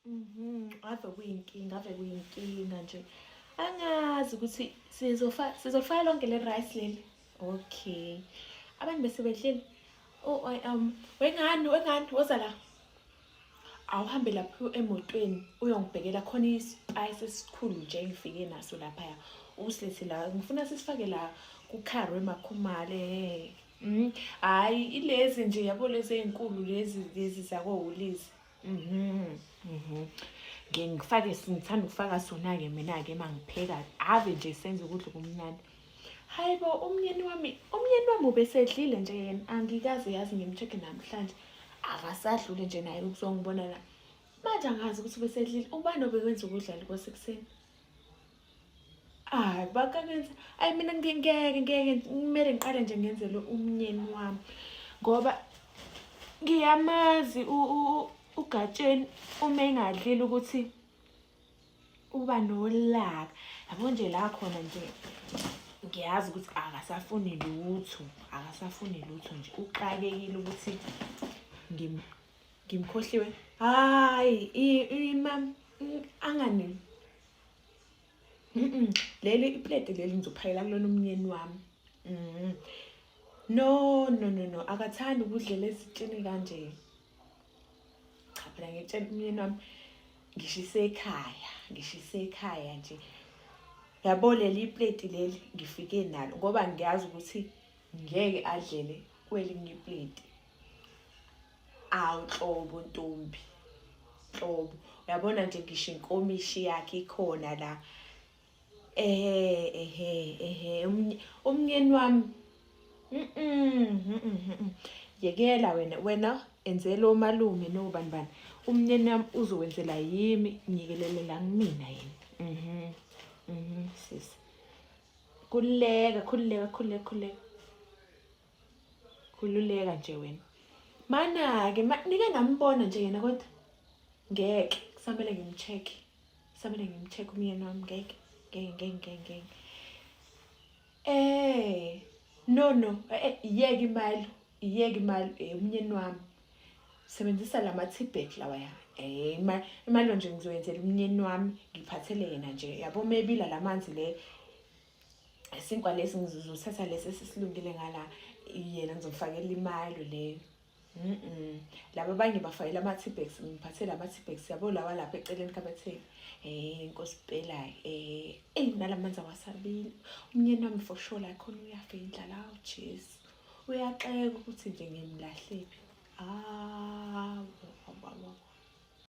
Ave kuyinkinga, ave kuyinkinga nje. Angazi ukuthi sizofa sizofaka lonke le rice leli. Okay. Abantu bese bedlile. Oh, I am. Wengani, wengani, woza la. Awuhambe lapho emotweni uyongibhekela khona ispice esikhulu nje engifike naso laphaya. Usilethe la. Ngifuna sisifake la kukhari wemakhumale. Hayi ilezi nje yabo lezi ezinkulu lezi lezi zakoWoolies. Ngike ngifake ngithanda ukufaka sona-ke mina-ke uma ngipheka ave nje senza ukudla okumnandi. Hayi bo umnyeni wami, umnyeni wami ubesedlile nje yena angikaze yazi ngim-check-e namhlanje. Akasadlule nje naye ukuzongibona la. Manje angazi ukuthi ubesedlile. Ubani obekwenza ukudla kwasekuseni? Hayi bakangenza ayi mina ngeke ngeke kumele ngiqale nje ngenzele umnyeni wami ngoba ngiyamazi uGatsheni uma engadlile ukuthi uba nolaka yabo nje la khona nje ngiyazi ukuthi akasafuni lutho akasafuni lutho nje uxakekile ukuthi ngimkhohliwe hayi ima angani Leli ipleti leli ngizophakela kulona umnyeni wami. No, no, no, no, akathandi ukudlela ezitsheni kanje. Cha phela ngitshela umyeni wami ngishise ekhaya, ngishise ekhaya nje. Yabo leli ipleti leli ngifike nalo ngoba ngiyazi ukuthi ngeke adlele kwelinye ipleti. Awu nhlobo ntombi. Nhlobo. Uyabona nje ngisho inkomishi yakhe ikhona la. Ehe ehe ehe umnyeni wami. Mhm. Yekela wena wena enzela omalume nobani bani. Umnyeni wami uzowenzela yimi ngiyekelelela kumina yena. Mhm. Mhm sisi. Khululeka khululeka khululeka khululeka. Khululeka nje wena. Mana-ke nike nambona nje yena kodwa ngeke kusamele ngimcheck. Kusamele ngimcheck umyeni wami ngeke ngeke ngeke ngeke ngeke. Eh no no eh iyeke imali iyeke imali eh umyeni wami. Sebenzisa lama tea bag lawa ya. Eh imali nje ngizoyenzela umyeni wami ngiphathele yena nje yabo mebila lamanzi le isinkwa lesi ngizothatha lesi esisilungile ngala yena ngizomfakela imali leyo. Mm Laba abanye bafakela ama-T-bags ngiphathele ama-T-bags yabo lawa lapha eceleni khabetheni. Eh inkosi phela eh eyi nalamanzi awasabili. Umnyeni wami for sure la khona uyafa indlala awu Jesu. Uyaxeka ukuthi nje ngimlahlephi. Awu awu awu.